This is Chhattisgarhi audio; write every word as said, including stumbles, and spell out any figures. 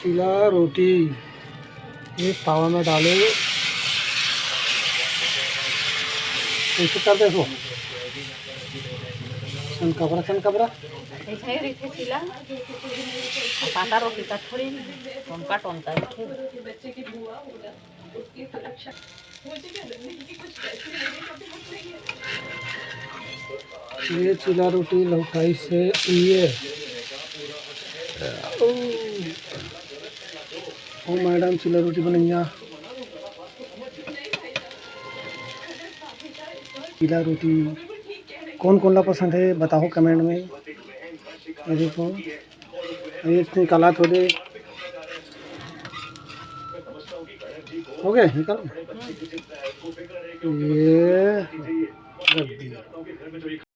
चीला रोटी एक तावा में डाले, कइसे कर दे इसको? सन कबरा, सन कबरा। अइसे ही रहिथे चीला। पाता रोटी का थोड़ी टोनका टोनका रहिथे। ये चीला रोटी लौटाइस हे ये। ओ, ओ मैडम चीला रोटी बनइया। चीला रोटी कोन कोन ला पसंद हे बताओ comment में। ये देखो, ये निकाला थोड़े। हो गए निकाल। ये रख दिया।